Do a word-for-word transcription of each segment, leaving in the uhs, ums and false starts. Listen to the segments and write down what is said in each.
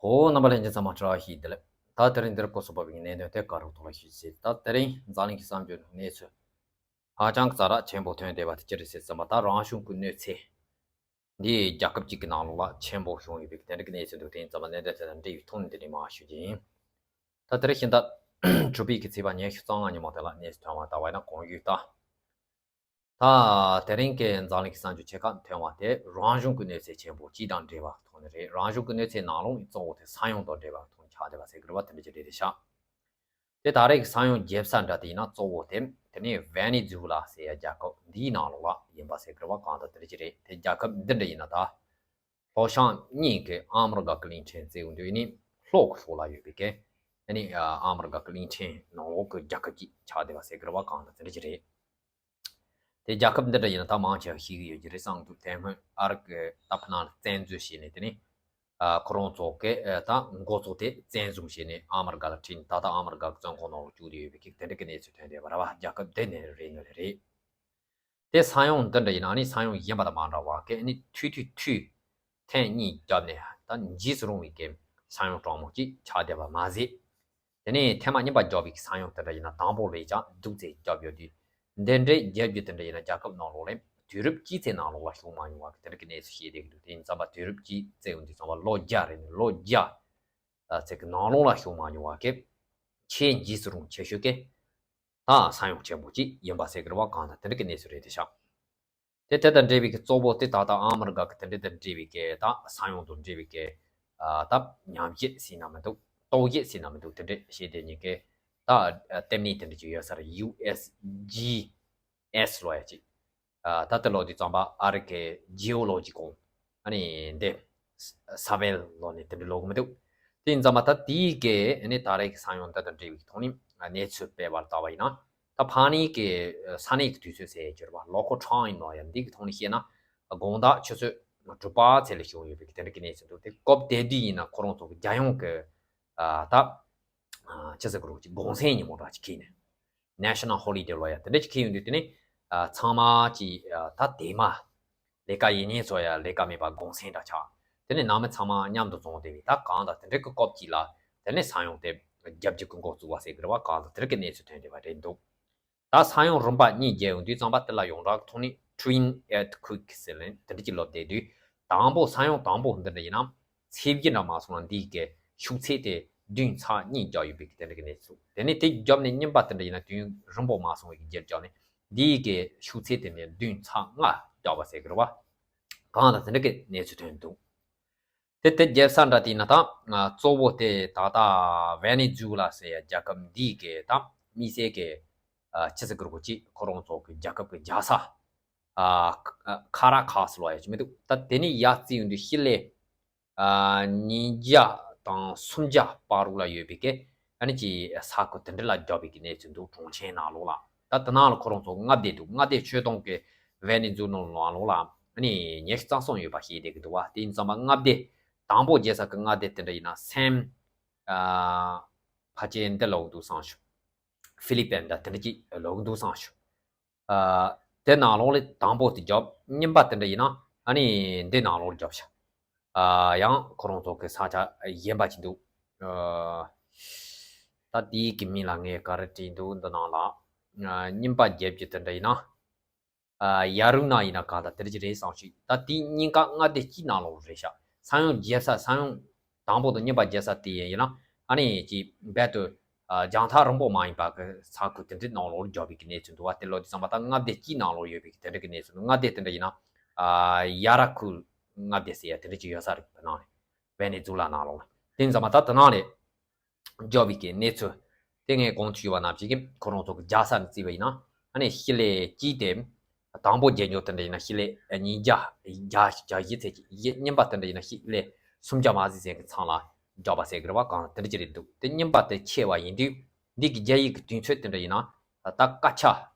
ཧོ། རྣམ་པ་ལྷན་རྒྱས་ཚང་མ་བཀྲ་ཤིས་བདེ་ལེགས། ད་དེ་རིང་འདིར་སྐོར་སོགས་པ་བའི་གནད་དོན་དེ་ག་རུ་ཐོག་ལ་ཞུས་ཟེར། ད་དེ་རིང་འཛམ་གླིང་གི་གསར་འགྱུར་གནས་ཚུལ་ཧ་ཅང་གི་ཛ་དྲག་ཆེན་པོ་ཐོན་བསྡད་པ་དེ་ཅི་རེད་ཟེར་ཙམ་པ། ད་རང་བྱུང་གི་གནོད་འཚེ་འདི་རྒྱལ་ཁབ་གཅིག་གི་ནང་ལོགས་ལ་ཆེན་པོ་བྱུང་ཡོད་པའི་གནད་དོན་གནས་ཚུལ་འདུག་དེ་ཡིན་ཙམ་པ་གནད་དོན་དེ་དང་འབྲེལ་བའི་ཐོག་ནས་འདི་ནས་མར་ཞུ་རྒྱུ་ཡིན། ད་དེ་རིང་ཕྱི་ཟླ་དྲུག་པའི་གི་ཚེས་པ་ཉི་ཤུ་རྩ་ལྔ་ཉིན་མོ་དེ་ལ་གནས་ཚུལ་ཐོན་པ་ལྟ་བ་ཡིན་ན། གོང་ཞུས་ལྟར། ད་དེ་རིང་གི་འཛམ་གླིང་གི་གསར་འགྱུར་ཆེ་ཁག་ཐོན་པ་དེ་རང་བྱུང་གི་གནོད་འཚེ་ཆེན་པོ་གཅིག་དང་འབྲེལ་བའི་ཐོག་ནས་རེད། རང་བྱུང་གི་གནོད་འཚེ་ནང་ལོགས་ནས་གཙོ་བོ་དེ་ས་ཡོམ་དང་འབྲེལ་བའི་ཐོག་ནས་ཆགས་བསྡད་པ་ཟེར་གི་རེད་པ། དེ་འདྲ་ཅིག་རེད་དེ་ཤག་དེ་ད་རེས་ཀྱི་ས་ཡོམ་རྒྱབ་ས་འདྲ་དེ་ཡིན་ན་གཙོ་བོ་དེ་དེ་ནས་ཝེ་ནེ་ཛུ་ལ་ཟེར་ཡ་རྒྱལ་ཁབ་འདིའི་ནང་ལོགས་ལ་ཡིན་པ་ཟེར་གི་རེད་པ། གང་ལྟར་དེ་འདྲ་ཅིག་རེད། དེ་རྒྱལ་ཁབ་འདི་འདྲ་ཡིན་ན་ད་ལྷོ་བྱང་གཉིས་ཀྱི་ཨ་མི་རི་ཀ་གི་གླིང་ཕྲན་ཟེར་ཡོང་དུས་ནི་ལྷོ་གི་ཕྱོགས་ལ་ཡོད་པའི་གི་ཨ་ནི་ཨ་མི་རི་ཀ་གི་གླིང་ཕྲན་ནང་ལོགས་ཀྱི་རྒྱལ་ཁབ་ཅིག་ཆགས་བསྡད་པ་ཟེར་གི་རེད་པ། གང་ལྟར་དེ་འདྲ་ཅིག་རེད། དེ་རྒྱལ་ཁབ་འདི་འདྲ་ཡིན་ན་ད་མང་ཆེ་བ་ཤེས་ཀྱི་ཡོད་ཀྱི་རེད་བསམ་འདུག་དེ་སྔོན་ཨ་རི་གི་ད་ཕ་ནང་ལ་བཙན་འཛུལ་བྱས་ནས་དེ་ནི་ཨ་ཁོ་རང་ཚོ་གི་ཨ་ད་འགོ་ཚུགས་དེ་བཙན་བཟུང་བྱས་ནས་ཨ་མི་རི་ཀ་ལ་ཁྲིད་ནས་ད་ལྟ་ཨ་མི་རི་ཀ་གི་བཙོན་ཁང་ནང་ལ་བཅུག་བསྡད་ཡོད་པའི་གི་དེ་འདྲ་གི་གནས་ཚུལ་ཐོན་བསྡད་པ་རེད་པ། རྒྱལ་ཁབ་འདི་ནས་རེད་ནི་རེད། དེ་ས་ཡོམ་འདི་འདྲ་ཡིན་ན་ནི་ས་ཡོམ་གཞན་པ་དང་མ་འདྲ་བ་གི་ཨ་ནི་ཐུང་ཐུང་ཐུང་ཐེངས་གཉིས་བརྒྱབ་ནས་ད་འཇིགས་སུ་རུང་བའི་གི་ས་ཡོམ་གྲང་མོ་ཅིག་ཆགས་བསྡད་པ་མ་ཟད། དེ་ནས་ཐེངས་མ་གཉིས་པ་བརྒྱབ་པའི་ས་ཡོམ་དེ་འདྲ་ཡིན་ན་དང་པོ་ལས་ཀྱང་སྡུག་ཙམ་བརྒྱབ་ཡོད་དུས། འདི་འདྲའི་བརྒྱབ་རྒྱུ་དེ་འདྲ་ཡིན་ན་རྒྱལ་ཁབ་ནང་ལོགས་ལ་དུས་རབས་གཅིག་ཙམ་ནང་ལོགས་ལ་བྱུང་མ་མྱོང་བ་གི་དེ་འདྲ་གི་གནས་ཚུལ་བཤད་བསྡད་ཀྱི་འདུག་དེ་ཡིན་ཙམ་པ་དུས་རབས་གཅིག་ཙམ་ཡོང་དུས་ཙམ་པ་ལོ་བརྒྱ་རེད་ནས་ལོ་བརྒྱ་ཙམ་གི་ནང་ལོགས་ལ་བྱུང་མ་མྱོང་བ་གི་ཆེས་འཇིགས་སུ་རུང་ཆེ་ཤོས་ཀྱི་ད་ས་ཡོམ་ཆེན་པོ་གཅིག་ཡིན་པ་ཟེར་གི་རེད་པ། གང་ལྟར་དེ་འདྲ་གི་གནས་ཚུལ་རེད་དེ་ཤག་དེ་དེ་དང་འབྲེལ་བའི་གི་གཙོ་བོ་དེ་ད་ལྟ་ཨ་མི་རི་ཀ་གི་དེ་འདྲ་དང་འབྲེལ་བའི་གི་ད་ས་ཡོམ་དང་འབྲེལ་བའི་གི་ཨ་ད་ཉམས་ཞིབ་ཟེར་ན་མི་འདུག་ལྟོ་ཞིབ་ཟེར་ན་མི་འདུག་དེ་འདྲ་བྱས་ཏེ་ཉིན་གི་ད་ལྟེ་གནས་དེ་འདྲ་ཅིག་ཡོད་ས་རེད། ཡུ་ཨེས་ཇི་ཨེས་ལབ་ཡ་ཅིག་ཨ་ད་ལྟ་ལོ་དེ་ཙམ་པ་ཨ་རི་གི་ཇི་ཨོ་ལོ་ཇི་ཀལ་ཨ་ནི་འདི་སར་ཝེ་ལབ་ནས་དེ་འདྲ་ལབ་གི་མི་འདུག་དེ་ཡིན་ཙམ་པ་ད་དེའི་གི་ཨ་ནི་ད་རེས་ཀྱི་ས་ཡོམ་འདི་དང་འབྲེལ་བའི་ཐོག་ནས་གནས་ཚུལ་སྤེལ་བ་ལྟ་བ་ཡིན་ན། ད་ཕ་ནི་གི་ས་གནས་ཀྱི་དུས་ཚོད་ཟེར་གྱི་རེད་པ། ལོ་ཁོ་ཁྲང་ཡིན་ནོ་ཡ་འདི་གི་ཐོག་ནས་བཤད་ན་དགོང་དག་ཆུ་ཚོད་དྲུག་པ་ཚད་ལ་བྱུང་ཡོད་པའི་གི་དེ་འདྲ་གི་གནས་ཚུལ་འདུག་དེ་སྐབས་དེ་དུས་ཡིན་ན་ཁོ་རང་ཚོ་གི་རྒྱལ་ཡོངས་གི་ཨ་ད་ཨ་ཅི་ཟེར་གི་རེད་པ། གུང་སེང་ཉིན་མོ་འདྲ་ཅིག་འཁེལ་ནས། National Holiday ལབ་ཡ་དེ་འདྲ་ཅིག་འཁེལ་ཡོང་དུས་དེ་ནས་ཨ་ཚང་མ་ཅིག་ཨ་ད་དེ་མ་ལས་ཀ་ཡིན་མཁན་ཚོ་ཡ་ལས་ཀ་མེད་པ་གུང་སེང་འདྲ་ཆགས། དེ་ནས་ནང་མི་ཚང་མ་མཉམ་དུ་འཛོམས་བསྡད་པའི་ད་གང་ལྟར་དེ་འདྲ་གི་སྐབས་ཅིག་ལ་དེ་ནས་ས་ཡོམ་དེ་རྒྱབ་རྒྱུ་གི་འགོ་བཙུགས་པ་ཟེར་གི་རེད་པ། གང་ལྟར་དེ་འདྲ་གི་གནས་ཚུལ་ཐོན་བསྡད་པ་རེད་འདུག་ད་ས་ཡོམ་རིམ་པ་གཉིས་བརྒྱབ་ཡོང་དུས་ཙམ་པ་དེ་ལ་ཡོངས་གྲགས་ཐོག་ནས་Twin Earthquake ཟེར་ནས་དེ་འདྲ་ཅིག་ལབ་བསྡད་དུས། དང་པོ་ས་ཡོམ་དང་པོ་འདི་འདྲ་ཡིན་ན་ཚད་བཞི་འདྲ་མ་སོང་ན་འདིའི་གི་ཤུགས་ཚད་དེ་བདུན་ཚེག་གཉིས་བརྒྱབ་ཡོད་པའི་གི་དེ་འདྲ་གི་གནས་ཚུལ། དེ་ནས་དེ་བརྒྱབ་ནས་གཉིས་པ་དེ་འདྲ་ཡིན་ན་དུས་ཡུན་རིང་པོ་མ་སོང་བའི་གི་རྗེས་བརྒྱབ་ནས་འདིའི་གི་ཤུགས་ཚད་དེ་ནས་བདུན་ཚེག་ལྔ་བརྒྱབ་པ་ཟེར་གི་རེད་པ། གང་ལྟར་དེ་འདྲ་གི་གནས་ཚུལ་ཐོན་འདུག་དེ་དེ་བརྒྱབ་ས་འདྲ་དེ་ཡིན་ན་ད་གཙོ་བོ་དེ་ད་ལྟ་ཝེ་ནེ་ཛུ་ལ་ཟེར་ཡ་རྒྱལ་ཁབ་འདིའི་གི་ད་དམིགས་བསལ་གི་ཨ་ཅི་ཟེར་གི་རེད་པ། ཅིག་ཁོ་རང་ཚོ་གི་རྒྱལ་ཁབ་གི་རྒྱལ་ས་ཨ་ཁ་ར་ཁཱས་ལབ་ཡ་ཅིག་མི་འདུག་ད་དེ་ནས་ཡར་བརྩིས་ཡོང་དུས་ཞི་ལི་ཨ་ཉིས་བརྒྱ་དང་སུམ་བརྒྱ་བར་དུ་ལ་ཡོད་པའི་གི་ཨ་ནི་ཅིག་ས་ཁུལ་དེ་འདྲ་ལ་བརྒྱབ་པའི་གི་གནས་ཚུལ་འདུག་གྲོང་ཁྱེར་ནང་ལོགས་ལ། ད་དེ་ནང་ལ་ཁོ་རང་ཚོ་མངའ་སྡེ་འདུག་མངའ་སྡེ་ཆོས་དུང་གི་ཝེ་ནེ་ཛུ་ལ་ནང་ལོགས་ལ་ཨ་ནི་ཉི་ཤུ་རྩ་གསུམ་ཡོད་པ་ཤེས་བསྡད་ཀྱི་འདུག་པ། དེ་ཡིན་ཙམ་པ་མངའ་སྡེ་དང་པོ་བརྒྱབ་ས་གི་མངའ་སྡེ་དེ་འདྲ་ཡིན་ན་སེམ་ཨ་ཕལ་ཆེར་འདི་ལབ་ཀྱི་འདུག་བསམ་བྱུང་། ཧྥི་ལི་པིན་འདྲ་དེ་འདྲ་ཅིག་ལབ་ཀྱི་འདུག་བསམ་བྱུང་། ཨ་དེ་ནང་ལོགས་ལ་དང་པོ་དེ་བརྒྱབ། གཉིས་པ་དེ་འདྲ་ཡིན་ན་ཨ་ནི་འདི་ནང་ལོགས་ལ་བརྒྱབ་ཤག་ཨ་ཡང་ཁོ་རང་ཚོ་གི་ས་ཆ་གཞན་པ་ཅིག་འདུག་ཨ་ད་དེའི་གི་མིང་ལ་ངས་ག་རེ་བྲིས་འདུག་འདི་ནང་ལ། ཨ་གཉིས་པ་བརྒྱབ་རྒྱུ་དེ་འདྲ་ཡིན་ན། ཨ་ཡ་རུ་ན་ཡིན་ན་གང་ལྟར་དེ་འདྲ་ཅིག་རེད་བསམ་ཞིག་ད་དེ་གཉིས་ཀ་མངའ་སྡེ་གཅིག་ནང་ལོགས་རེད་ཤག་ས་ཡོམ་བརྒྱབ་ས་ས་ཡོམ་དང་པོ་དང་གཉིས་པ་བརྒྱབ་ས་དེ་ཡིན་ན་ཨ་ནི་ཅིག་རྦད་དེ་ཨ་རྒྱང་ཐག་རིང་པོ་མ་ཡིན་པ་གི་ས་ཁུལ་དེ་འདྲའི་ནང་ལོགས་བརྒྱབ་པའི་གི་གནས་ཚུལ་འདུག་པ། དེ་ལོ་དེ་ཙམ་པ་ད་མངའ་སྡེ་གཅིག་ནང་ལོགས་ཡོད་པའི་གི་དེ་འདྲ་གི་གནས་ཚུལ་འདུག་མངའ་སྡེ་དེ་འདྲ་ཡིན་ན་ཨ་ཡ་ར་ཁུལ་མངའ་སྡེ་ཟེར་ཡ་དེ་འདྲ་ཅིག་ཡོད་ས་རེད། དེ་ནང་ལ་ཝེ་ནེ་ཛུ་ལ་ནང་ལོགས་ལ། དེ་ཙམ་པ་ད་དེ་ནང་ལ་བརྒྱབ་པའི་གི་གནས་ཚུལ་དེ་ངས་གོང་དུ་ཞུས་པ་ནང་བཞིན་གི་ཁོ་རང་ཚོ་གི་རྒྱལ་ས་ནས་བརྩིས་པ་ཡིན་ན་ཨ་ནི་ཞི་ལི་གཅིག་དེ། དང་པོ་རྒྱལ་འཇོག་དེ་འདྲ་ཡིན་ན་ཞི་ལི་ཉིས་བརྒྱ་བརྒྱ་བཞི་ཚེག་གཅིག་གཉིས་པ་དེ་འདྲ་ཡིན་ན་ཞི་ལི་སུམ་བརྒྱ་མ་ཟིན་ཚེག་གི་མཚམས་ལ་བརྒྱབ་པ་ཟེར་གི་རེད་པ། གང་དེ་འདྲ་ཅིག་རེད་འདུག་དེ་གཉིས་པ་དེ་ཆད་པ་ཡིན་དུས་འདི་གི་རྒྱ་ཡིག་གི་དུས་ཚོད་དེ་འདྲ་ཡིན་ན་ད་སྐར་ཆ་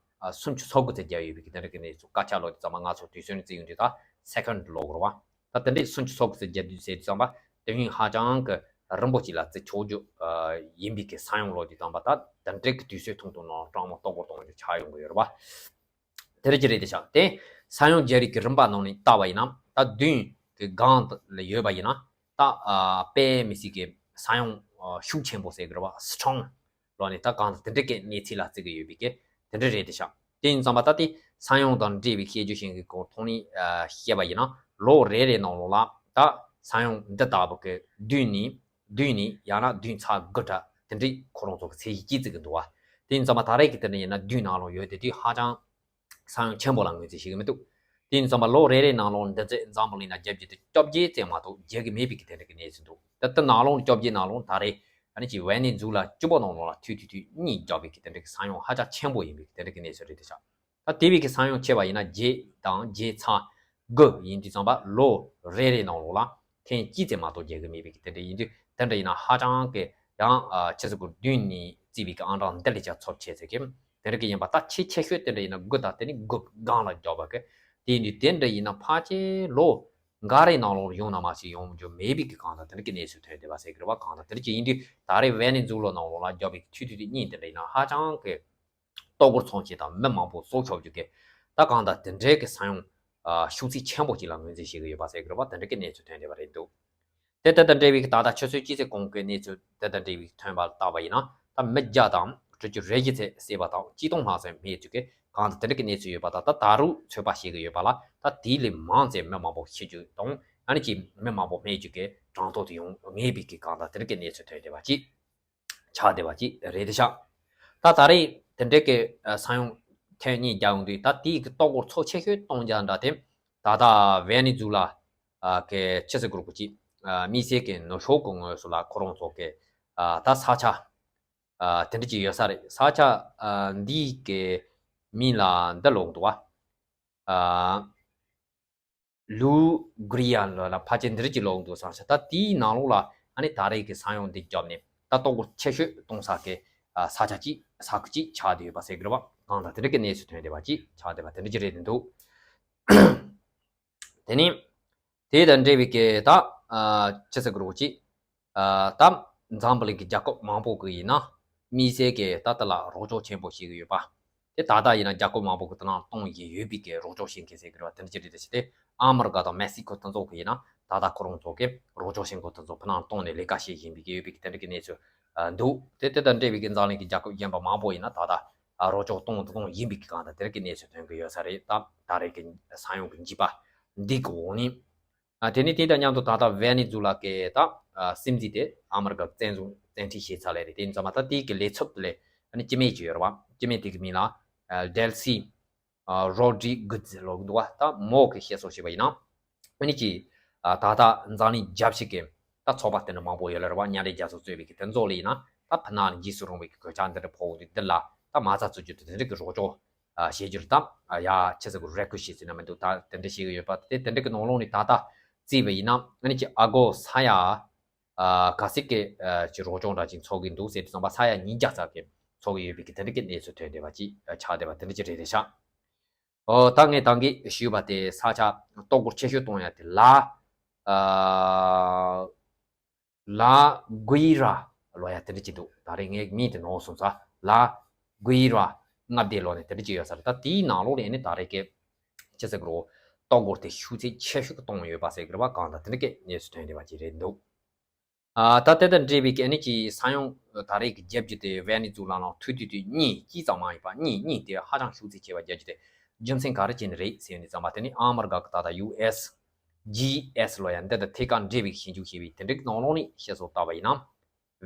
སུམ་ཅུ་སོ་དགུ་ཙམ་བརྒྱབ་ཡོད་པའི་གི་དེ་འདྲ་གི་གནས་ཚུལ། སྐར་ཆ་ལོ་དེ་ཙམ་པ་ང་ཚོ་དུས་ཚོད་ནས་བརྩི་ཡོང་དུས་ད་སེ་ཀན་ལབ་དགོས་རེད་པ། ད་དེ་འདྲའི་སུམ་ཅུ་སོ་དགུ་ཙམ་བརྒྱབ་དུས་ཟེར་དུས་ཙམ་པ་དུས་ཡུན་ཧ་ཅང་གི་རིང་པོ་ཅིག་ལ་བརྩི་ཆོག་རྒྱུ་ཡིན་པའི་གི་ས་ཡོམ་ལོ་དེ་ཙམ་པ་ད་དེ་འདྲའི་གི་དུས་ཚོད་ཐུང་ཐུང་ནང་གྲང་མོ་ལྟོགས་པོ་གཏོང་རྒྱུ་ཆགས་ཡོང་གི་ཡོད་རེད་པ། དེ་འདྲ་ཅིག་རེད་དེ་ཤག་དེ་ས་ཡོམ་བརྒྱབ་རིགས་ཀྱི་རིམ་པ་ནང་ནས་བལྟས་པ་ཡིན་ན་ད་བདུན་གི་སྒང་ལ་ཡོད་པ་ཡིན་ན་ ད་དཔེ་མི་སྲིད་ཀྱི་ས་ཡོམ་ཤུགས་ཆེན་པོ་ཟེར་གི་རེད་བ། སི་ཊོམ་ལོ་ནི་ད་གང་དེ་འདྲ་གི་གནས་ཚུལ་ལ་བརྩི་གི་ཡོད་པའི་གི་དེ་འདྲ་རེད་དེ་ཤག་དེ་ཡིན་ཙང་མ་ད་དེ་ས་ཡོམ་དང་འབྲེལ་བའི་སྐད་ཆ་བཤད་གི་སྐོར་ཐོག་ནས་བཤད་པ་ཡིན་ན། ལོ་རེ་རེ་ནང་ལོགས་ལ་ད་ས་ཡོམ་འདི་ལྟ་བུ་གི་བདུན་ནས་བདུན་ནས་ཡང་ན་བདུན་ཚེག་དགུ་འདྲ་དེ་འདྲའི་ཁོ་རང་ཚོ་གི་ཚད་གཞི་བརྩི་གི་འདུག་བ། དེ་ཡིན་ཙང་མ་ད་རེས་ཀྱི་དེ་འདྲ་ཡིན་ན་བདུན་ནང་ལོགས་ཡོད་དེ་དུས་ཧ་ཅང་ས་ཡོམ་ཆེན་པོ་ལ་ངོས་འཛིན་བྱེད་ཀྱི་མི་འདུག་དེ་ཡིན་ཙང་མ་ལོ་རེ་རེ་ནང་ལོགས་འདི་ཚོ་འཛམ་བུ་གླིང་ན་བརྒྱབ་རྒྱུ་དེ་བཅོ་བརྒྱད་ཙམ་མ་གཏོགས་བརྒྱབ་ཀྱི་མེད་པའི་གི་དེ་འདྲ་གི་གནས་ཚུལ་འདུག་ད་ལྟ་ནང་ལོགས་བཅོ་བརྒྱད་ནང་ལོགས་ད་རེས་ཨ་ནི་ཅིག་ཝེ་ནེ་ཛུ་ལ་གཅིག་པོ་ནང་ལོགས་ལ་ཐུག་ཐུག་ཐུག་གཉིས་བརྒྱབ་པའི་གི་དེ་འདྲ་གི་ས་ཡོམ་ཧ་ཅང་ཆེན་པོ་ཡིན་པའི་གི་དེ་འདྲ་གི་གནས་ཚུལ་རེད་དེ་ཤག་ད་དེ་བས་གི་ས་ཡོམ་ཆེ་བ་ཡིན་ན་བརྒྱད་དང་བརྒྱད་ཚེག་དགུ་ཡིན་དུས་ཙམ་པ་ལོ་རེ་རེ་ནང་ལོགས་ལ་ཐེངས་གཅིག་ཙམ་མ་གཏོགས་བརྒྱབ་ཀྱི་མེད་པའི་གི་དེ་འདྲ་ཡིན་དུས་དེ་འདྲ་ཡིན་ན་ཧ་ཅང་གི་ཡང་ཆི་ཟེར་དགོས་རེད། བདུན་ནས་བརྩིས་པའི་གི་ཨང་གྲངས་འདི་ལས་ཀྱང་ཚབས་ཆེ་ཟེར་གི་དེ་འདྲ་གི་ཡིན་པ། ད་ཆེས་ཆེ་ཤོས་དེ་འདྲ་ཡིན་ན་དགུ་དང་དེ་ནི་དགུ་སྒང་ལ་བརྒྱབ་པ་གི་དེ་ཡིན་དུས་དེ་འདྲ་ཡིན་ན་ཕལ་ཆེར་ལོ་འགའ་རེ་ནང་ལོགས་ཡོང་ན་མ་ཞིག་ཡོང་རྒྱུ་མེད་པའི་གི་གང་ལྟར་དེ་འདྲ་གི་གནས་ཚུལ་ཐོན་བསྡད་པ་ཟེར་གི་རེད་བ། གང་ལྟར་དེ་འདྲ་གི་ཡིན་དུས་ད་རེས་ཝེ་ནེ་ཛུ་ལ་ནང་ལོགས་ལ་བརྒྱབ་པའི་ཐུག་ཐུག་དེ་གཉིས་དེ་འདྲ་ཡིན་ན་ཧ་ཅང་གི་ལྟོ་གོས་ཚོང་བྱེད་དང་མི་མང་པོ་སྲོག་སྐྱོབ་རྒྱུ་གི་ད་གང་ལྟར་དེ་འདྲའི་གི་ས་ཡོམ་ཤུགས་ཚད་ཆེན་པོ་ཅིག་ལ་ངོས་འཛིན་བྱེད་ཀྱི་ཡོད་པ་ཟེར་གི་རེད་བ། དེ་འདྲ་གི་གནས་ཚུལ་ཐོན་བསྡད་པ་རེད་འདུག་དེ་དེ་དང་འབྲེལ་བའི་གི་ད་ལྟ་ཆུ་ཚོད་གཅིག་ཙམ་གོང་གི་གནས་ཚུལ་དེ་དང་འབྲེལ་བའི་གི་ཐོན་པ་ལྟ་བ་ཡིན་ན། ད་མི་བརྒྱ་དང་དྲུག་ཅུ་རེ་བཞི་ཙམ་བསད་པ་དང་གཅིག་སྟོང་ལྷག་ཙམ་རྨས་བཅུག་གི་གང་ལྟར་དེ་འདྲ་གི་གནས་ཚུལ་ཡོད་པ་དང་། ད་ད་རུང་ཚོད་དཔག་བྱེད་ཀྱི་ཡོད་པ་ལ་ད་དེ་ལས་མང་ཙམ་མི་མང་པོ་ཤི་རྒྱུ་དང་ཨ་ནི་ཅིག་མི་མང་པོ་རྨས་རྒྱུ་གི་གྲངས་ཐོ་དེ་ཡོང་ངེས་པའི་གི་གང་ལྟར་དེ་འདྲ་གི་གནས་ཚུལ་ཐོན་བསྡད་པ་ཅིག་ཆགས་བསྡད་པ་ཅིག་རེད་དེ་ཤག་ད་ད་རེས་དེ་འདྲའི་གི་ས་ཡོམ་ཐེངས་གཉིས་བརྒྱབ་ཡོང་དུས་ད་དེའི་གི་ལྟོ་གོས་ཚོ་ཆེ་ཤོས་གཏོང་རྒྱུ་འདྲ་དེ་ད་ལྟ་ཝེ་ནེ་ཛུ་ལ་གི་ཆི་ཟེར་དགོས་རེད་གོ་ཅིག་དམིགས་བསལ་གི་ནུབ་ཕྱོགས་གི་ངོས་སུ་ལ་ཁོ་རང་ཚོ་གི་ད་ས་ཆ་དེ་འདྲ་ཅིག་ཡོད་ས་རེད། ས་ཆ་འདིའི་གི་མིང་ལ་འདི་ལབ་འདུག་བ། ལུ་གུ་རི་ཡ་ལ་ལ་ཕལ་ཆེར་འདི་རིགས་ཀྱི་ལོག་འདུག་བསམ་ཤག་ད་དེའི་ནང་ལོགས་ལ་ཨ་ནི་ད་རེས་ཀྱི་ས་ཡོམ་འདི་བརྒྱབ་ནས་ད་ལྟོ་གོས་ཆེ་ཤོས་གཏོང་ས་གི་ས་ཆ་གཅིག་ས་ཁུལ་གཅིག་ཆགས་བསྡད་ཡོད་པ་ཟེར་གི་རེད་བ། གང་ལྟར་དེ་འདྲ་གི་གནས་ཚུལ་ཐོན་བསྡད་པ་གཅིག་ཆགས་བསྡད་པ་དེ་འདྲ་ཅིག་རེད་འདུག་དེ་ནི་དེ་དང་འབྲེལ་བའི་གི་ད་ཅི་ཟེར་གི་རེད་གོ་ཅིག་ད་འཛམ་བུ་གླིང་གི་རྒྱལ་ཁབ་མང་པོ་གི་ཡིན་ན་དམིགས་བསལ་གི་ད་ལྟ་ལ་རོགས་སྐྱོར་ཆེན་པོ་བྱེད་གི་ཡོད་པ། དེ་ད་ལྟ་ཡིན་ན་རྒྱལ་ཁབ་མང་པོ་གི་དེ་ནང་གཏོང་བཞིན་ཡོད་པའི་གི་རོགས་སྐྱོར་བྱེད་མཁན་ཟེར་གི་རེད་བ། དེ་འདྲ་ཅིག་རེད་དེ་བྱས་ཏེ་ཨ་མི་རི་ཀ་དང་མེག་སི་ཀོ་དེ་ཚོ་གི་ཡིན་ན་ད་ལྟ་ཁོ་རང་ཚོ་གི་རོགས་སྐྱོར་བྱེད་མཁན་དེ་ཚོ་ཕ་ནང་གཏོང་ནས་ལས་ཀ་བྱེད་བཞིན་པའི་གི་ཡོད་པའི་གི་དེ་འདྲ་གི་གནས་ཚུལ་འདུག་དེ་དེ་དང་འབྲེལ་བའི་གི་འཛམ་གླིང་གི་རྒྱལ་ཁབ་གཞན་པ་མང་པོ་ཡིན་ན་ད་ལྟ་རོགས་སྐྱོར་གཏོང་གཏོང་བཞིན་པའི་གི་གང་ལྟར་དེ་འདྲ་གི་གནས་ཚུལ་ཐོན་གི་ཡོད་ས་རེད། ད་ད་རེས་གི་ས་ཡོམ་གི་འཇིགས་པ་འདི་གི་འོག་ནས། ཨ་དེ་ནས་དེ་དང་མཉམ་དུ་ད་ལྟ་ཝེ་ནེ་ཛུ་ལ་གི་ད་ཨ་སྲིད་འཛིན་དེ་ཨ་མི་རི་ཀ་བཙན་བཟུང་བཙན་ཁྲིད་བྱས་ཚར་ལེ་རེད། དེ་ཡིན་ཙང་མ་ད་དེའི་གི་ལས་ཚབ་དེ་ལས་ཨ་ནི་སྤྱི་མེས་ཅིག་ཡོད་རེད་བ། སྤྱི་མེས་དེ་གི་མིང་ལ་ཨ་ཌེལ་སི་ཨ་རོ་ཌི་གུ་ཛི་ལབ་འདུག་བ། ད་མོ་གི་བཤད་སྲོལ་བྱས་པ་ཡིན་ན་ཨ་ནི་ཅི་ཨ་ད་ལྟ་འཛམ་གླིང་རྒྱབ་ཕྱོགས་གི་ད་ཚོགས་པ་དེ་འདྲ་མང་པོ་ཡོད་ལེ་རེད་བ། མཉམ་འབྲེལ་རྒྱལ་ཚོགས་གཙོས་པའི་གི་དེ་ཚོ་ལ་ཡིན་ན་ད་ཕ་ནང་ལ་འཇིགས་སུ་རུང་བའི་གི་གོད་ཆག་འདི་འདྲ་ཕོག་འདུག་འདི་ལ་ད་མ་རྩ་བཙུགས་རྒྱུ་དེ་འདྲ་གི་རོགས་སྐྱོར་ཨ་བྱེད་རྒྱུ་རེད། ད་ཨ་ཡ་ཆི་ཟེར་གི་རེ་སྐུལ་བྱེད་ཟེར་ན་མི་འདུག་ད་དེ་འདྲ་བྱེད་གི་ཡོད་པ་དེ་དེ་འདྲ་གི་ནང་ལོགས་ནས་ད་ལྟ་བརྩིས་པ་ཡིན་ན་ཨ་ནི་ཅི་ཨ་སྒོར་ས་ཡ་ཨ་ག་ཚོད་ཀྱི་ཨ་ཅི་རོགས་སྐྱོར་འདྲ་ཅིག་འཚོགས་གི་འདུག་ཟེར་དུས་ཙམ་པ་ས་ཡ་ཉིས་བརྒྱ་ཙམ་གྱི་འཚོགས་གི་ཡོད་པའི་གི་དེ་འདྲ་གི་གནས་ཚུལ་ཐོན་བསྡད་པ་ཅིག་ཨ་ཆགས་བསྡད་པ་དེ་འདྲ་ཅིག་རེད་དེ་ཤག་ཨོ་ད་ངས་ད་གིན་ཞུས་པ་དེ་ས་ཆ་ལྟོ་གོས་ཆེ་ཤོས་གཏོང་ཡ་དེ་ལ་ཨ་ལ་གུ་ཡི་ར་ལབ་ཡ་དེ་འདྲ་ཅིག་འདུག་ད་རེས་ངའི་མིང་དེ་ནོར་སོང་ཙང་ལ་གུ་ཡི་ར་མངའ་སྡེ་ལབ་ནས་དེ་འདྲ་ཅིག་ཡོད་ས་རེད། ད་དེའི་ནང་ལོགས་ལ་ཡིན་ནའི་ད་རེས་ཀྱི་ཅི་ཟེར་གི་རེད། ལྟོ་གོས་དེ་ཤུགས་ཚད་ཆེ་ཤོས་ཀྱི་གཏོང་ཡོད་པ་ཟེར་གི་རེད་བ། གང་ལྟར་དེ་འདྲ་གི་གནས་ཚུལ་ཐོན་བསྡད་པ་ཅིག་རེད་འདུག་ཨ་ད་དེ་དང་འབྲེལ་བའི་གི་ཨ་ནི་ཅིག་ས་ཡོམ་ད་རེས་ཀྱི་བརྒྱབ་རྒྱུ་དེ་ཝེ་ནེ་ཛུ་ལ་ནང་ཐུག་དུས་དུས་གཉིས་གཅིག་ཙམ་མ་ཡིན་པ་གཉིས་གཉིས་དེ་ཧ་ཅང་ཤུགས་ཚད་ཆེ་བ་བརྒྱབ་རྒྱུ་དེ་རྒྱུ་མཚན་ག་རེ་བྱས་ནས་རེད་ཟེར་ནས་བསམ་པ་དེ་ནི་ཨ་མི་རི་ཀ་གི་ད་ལྟ་ཡུ་ཨེས་ཇི་ཨེས་ལབ་ཡ་འདི་དང་ཐད་ཀར་འབྲེལ་བའི་ཞིབ་འཇུག་བྱས་པའི་དེ་འདྲའི་ནང་ལོགས་ནས་བཤད་སྲོལ་ལྟ་བ་ཡིན་ན།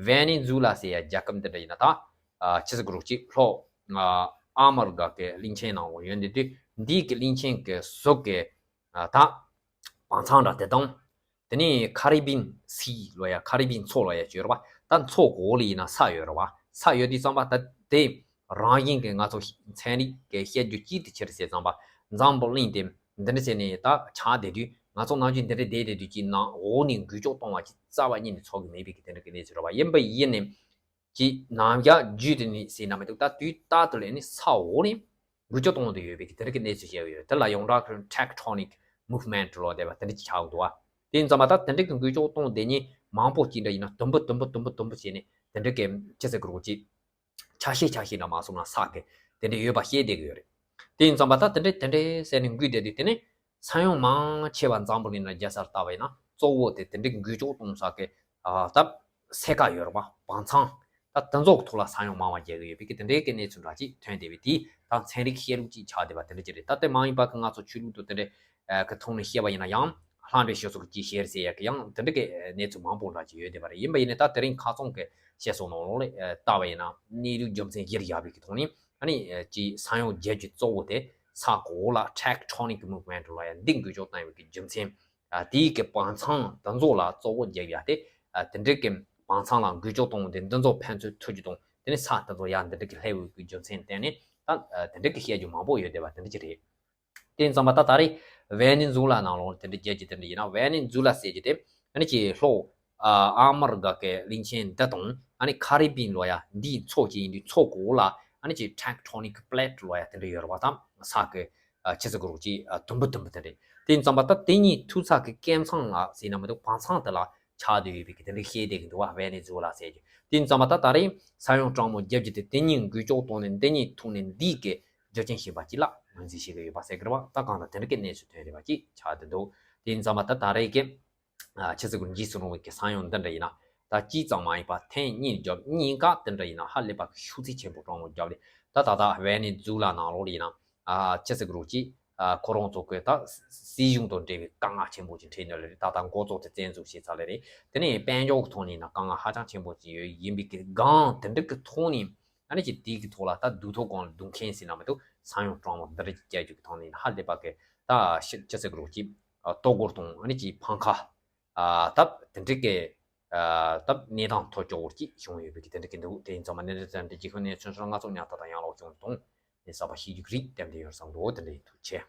ཝེ་ནེ་ཛུ་ལ་ཟེར་ཡ་རྒྱལ་ཁབ་འདི་འདྲ་ཡིན་ན་ད་ཨ་ཆི་ཟེར་གི་རེད། ཅིག་ལྷོ་ཨ་ཨ་མི་རི་ཀ་གི་གླིང་ཆེན་ནང་ལ་ཡོད་འདི་དུས་འདི་གི་གླིང་ཆེན་གི་ཟུར་གི་ཨ་ད་བང་ཚང་འདྲ་དེ་དང་། དེ་ནས་ཁ་རི་བིན་སི་ལབ་ཡ་ཁ་རི་བིན་མཚོ་ལབ་ཡ་ཅིག་ཡོད་རེད་བ། ད་མཚོ་གི་འོག་ལ་ཡིན་ན་ས་ཡོད་རེད་བ། ས་ཡོད་དུས་ཙམ་པ་ད་དེ་རང་བཞིན་གྱི་ང་ཚོ་ཚན་རིག་གི་བཤད་རྒྱུ་གཅིག་དེ་ཕྱིར་ཟེར་ཙམ་པ་འཛམ་བུ་གླིང་དེ་འདི་འདྲ་བྱས་ནས་ད་ཆགས་བསྡད་དུས་ང་ཚོ་ནམ་རྒྱུན་འདི་འདྲ་བསྡད་བསྡད་དུས་ཀྱི་ནང་འོག་ནས་འགུལ་སྐྱོད་གཏོང་བ་ཅིག་རྩ་བ་ཉིད་ནས་ཚོར་གི་མེད་པའི་གི་དེ་འདྲ་གི་གནས་ཚུལ་རེད་བ། ཡིན་པ་ཡིན་ནས་ཀྱི་ནམ་ཞག་རྒྱུད་དེ་ནི་ཟེར་ན་མི་འདུག་ད་དུས་རྟག་ཏུ་ལས་ནི་ས་འོག་ནས་འགུལ་སྐྱོད་གཏོང་དུ་ཡོད་པའི་གི་དེ་འདྲ་གི་གནས་ཚུལ་བཤད་ཡོད་ཡོད། དེ་ལ་ཡོངས་གྲགས་ཀྱི་tectonic movement ལབ་བསྡད་པ་དེ་འདྲ་ཅིག་ཆགས་འདུག་བ། དེ་ཡིན་ཙང་མ་ད་དེ་འདྲ་གི་འགུལ་སྐྱོད་གཏོང་བསྡད་མཁན་མང་པོ་ཅིག་འདྲ་ཡིན་ན་དུམ་བུ་དུམ་བུ་དུམ་བུ་དུམ་བུ་བྱས་ནས་དེ་འདྲ་གི་ཅི་ཟེར་དགོས་རེད། ཅིག་ཆ་ཤས་ཆ་ཤས་འདྲ་མ་སོང་ན་ས་གི་དེ་འདྲ་ཡོད་པ་ཤེས་བསྡད་ཀྱི་ཡོད་རེད། དེ་ཡིན་ཙང་མ་ད་དེ་འདྲ་དེ་འདྲ་ཟེར་ནས་འགུལ་བསྡད་དུས་དེ་ནས་ས་ཡོམ་མང་ཆེ་བ་འཛམ་བུ་གླིང་ན་རྒྱལ་སར་ལྟ་བ་ཡིན་ན་ གཙོ་བོ་དེ་དེ་འདྲའི་འགུལ་སྐྱོད་གཏོང་ས་གི་ད་སེ་ཀ་ཡོད་རེད་པ། བང་ཚང་ད་དེ་ཚོ་གི་ཐོག་ལ་ས་ཡོམ་མང་བ་རྒྱག་གི་ཡོད་པའི་གི་དེ་འདྲའི་གི་གནས་ཚུལ་འདྲ་ཅིག་ཐོན་བསྡད་པའི་དེ་ད་ཚན་རིག་བཤད་ལུགས་ཅིག་ཆགས་བསྡད་པ་དེ་འདྲ་ཅིག་རེད། ད་དེ་མ་ཡིན་པ་གི་ང་ཚོ་ཆོས་ལུགས་དང་དེ་འདྲའི་གི་ཐོག་ནས་བཤད་པ་ཡིན་ན་ཡང་ལྷ་འདྲེ་ཞེ་སོགས་ཀྱིས་བཤད་ཟེར་ཡ་གི་ཡང་དེ་འདྲ་གི་གནས་ཚུལ་མང་པོ་འདྲ་ཅིག་ཡོད་བསྡད་པ་རེད། ཡིན་པ་ཡིན་ནའི་ད་དེ་རིང་ཁ་སང་གི་བཤད་སོང་ནང་ལོགས་ལ་ལྟ་བ་ཡིན་ན་གནས་ལུགས་རྒྱུ་མཚན་གཞིར་བཞག་པའི་གི་ཐོག་ནས་ཨ་ནི་ཅིག་ས་ཡོམ་རྒྱབ་ཀྱི་གཙོ་བོ་དེ་ས་གོ་ལ་tectonic movement ལ་ཡང་འདི་འགུལ་སྐྱོད་བཏང་ཡོད་པའི་གི་རྒྱུ་མཚན། ཨ་དེའི་གི་བང་ཚང་དེ་ཚོ་ལ་གཙོ་བོ་རྒྱབ་ཡ་དེ་ཨ་དེ་འདྲའི་གི་བང་ཚང་ལ་འགུལ་སྐྱོད་གཏོང་དེ་འདི་ཚོ་ཕན་ཚུན་ཐུག་རྒྱུ་དང་དེ་ནི་ས་དེ་ཚོ་ཡང་འདི་འདྲའི་གི་ལྷེ་བའི་གི་རྒྱུ་མཚན་བརྟེན་ནས་ད་ཨ་དེ་འདྲའི་གི་བཤད་རྒྱུ་མང་པོ་ཡོད་བསྡད་པ་དེ་འདྲ་ཅིག་རེད། དེ་ཡིན་ཙང་མ་ད་ད་རེས་ཝེ་ནེ་ཛུ་ལ་ནང་ལོགས་དེ་འདྲ་རྒྱལ་གྱི་དེ་འདྲ་ཡིན་ན་ཝེ་ནེ་ཛུ་ལ་ཟེར་གྱི་དེ་ཨ་ནི་ཅིག་ལྷོ་ཨ་ཨ་མི་རི་ཀ་གི་གླིང་ཆེན་འདི་དང་ཨ་ནི་ཁ་རི་བིན་ལོ་ཡ་འདིའི་མཚོ་ཅིག་ཡིན་དུས་མཚོ་གོ་ལ་ཨ་ནི་ཅིག་tectonic plate ལོ་ཡ་དེ་འདྲ་ཡོད་རེད་བ། དང་ས་གི་ཨ་ཆི་ཟེར་དགོས་རེད་ཅིག་ཨ་དུམ་བུ་དུམ་བུ་དེ་འདྲ། དེ་ཡིན་ཙང་མ་ད་དེ་གཉིས་ཐུག་ས་གི་སྐམ་ཚང་ལ་ཟེར་ན་མི་འདུག་བང་ཚང་དེ་ལ་ཆགས་བསྡད་ཡོད་པའི་གི་དེ་འདྲ་བཤད་བསྡད་ཀྱི་འདུག་བ། ཝེ་ནེ་ཛུ་ལ་ཟེར་གྱི། དེ་ཡིན་ཙང་མ་ད་ད་རེས་ས་ཡོམ་གྲང་མོ་རྒྱབ་ཀྱི་དེ་དེ་གཉིས་འགུལ་སྐྱོད་གཏོང་ནས་འདི་གཉིས་ཐུག་ནས་འདིའི་གི་རྒྱུ་རྐྱེན་བྱས་པ་ཅིག་ལ་ངོས་འཛིན་བྱེད་ཀྱི་ཡོད་པ་ཟེར་གི་རེད་བ། ད་གང་ལྟར་དེ་འདྲ་གི་གནས་ཚུལ་ཐོན་རེད་བ་ཅིག་ཆགས་བསྡད་འདུག་དེ་ཡིན་ཙང་མ་ད་ད་རེས་ཀྱི་ཨ་ཆི་ཟེར་དགོས་རེད། འཇིགས་སུ་རུང་བའི་གི་ས་ཡོམ་འདི་འདྲ་ཡིན་ན་ད་གཅིག་ཙམ་མ་ཡིན་པ་ཐེངས་གཉིས་རྒྱབ་གཉིས་ཀ་དེ་འདྲ་ཡིན་ན་ཧ་ལས་པ་གི་ཤུགས་ཚད་ཆེན་པོ་གྲང་མོ་རྒྱབ་རེད། ད་ད་ད་ཝེ་ནེ་ཛུ་ལ་ནང་ལོགས་ལ་ཡིན་ན་ཨ་ཆི་ཟེར་དགོས་རེད་ཅིག་ཨ་ཁོ་རང་ཚོ་གི་ད་སྲིད་གཞུང་དང་འབྲེལ་བའི་དཀའ་ངལ་ཆེན་པོ་ཅིག་འཕྲད་ནས་ལ་རེད། ད་ད་འགོ་བཙུགས་ཏེ་བཙན་འཛུལ་བྱས་ཚར་ལེ་རེད། དེ་ནས་དཔལ་འབྱོར་གི་ཐོག་ནས་ཡིན་ན་དཀའ་ངལ་ཧ་ཅང་ཆེན་པོ་ཅིག་ཡོད། ཡིན་པའི་གི་སྒང་དེ་འདྲ་གི་ཐོག་ནས་ཨ་ནི་ཅིག་དེའི་གི་ཐོག་ལ་ད་སྡུག་ཐོག་སྒང་ལ་སྡུག་མཁན་ཟེར་ན་མི་འདུག་ས་ཡོམ་གྲང་མོ་འདི་འདྲ་ཅིག་རྒྱབ་རྒྱུ་གི་ཐོག་ནས་ཧ་ལས་པ་གི་ད་ཤི་ཅི་ཟེར་དགོས་རེད་ཅིག་ཨ་ལྟོ་གོས་དང་ཨ་ནི་ཅིག་འཕང་ཁ་ཨ་ད་དེ་འདྲ་གི་ཨ་ད་གནས་སྟངས་ཐོག་སྐྱོ་བོ་ཅིག་བྱུང་ཡོད་པའི་གི་དེ་འདྲ་གི་འདུག་དེ་ཡིན་ཙང་མ་གནས་འདྲ་དེ་འདྲ་གི་ཁོ་ནས་ཚུན་ཚོད་ང་ཚོ་ཉག་ཐག་དང་ཡང་ལོག་བྱུང་དང་ནས་གསར་པ་ཤེས་རྒྱུ་གི་རིགས་བསྟན་ཏེ་ཡོད་བསམ་འདུག་དེ་འདྲ་ཡིན། ཐུགས་རྗེ་ཆེ།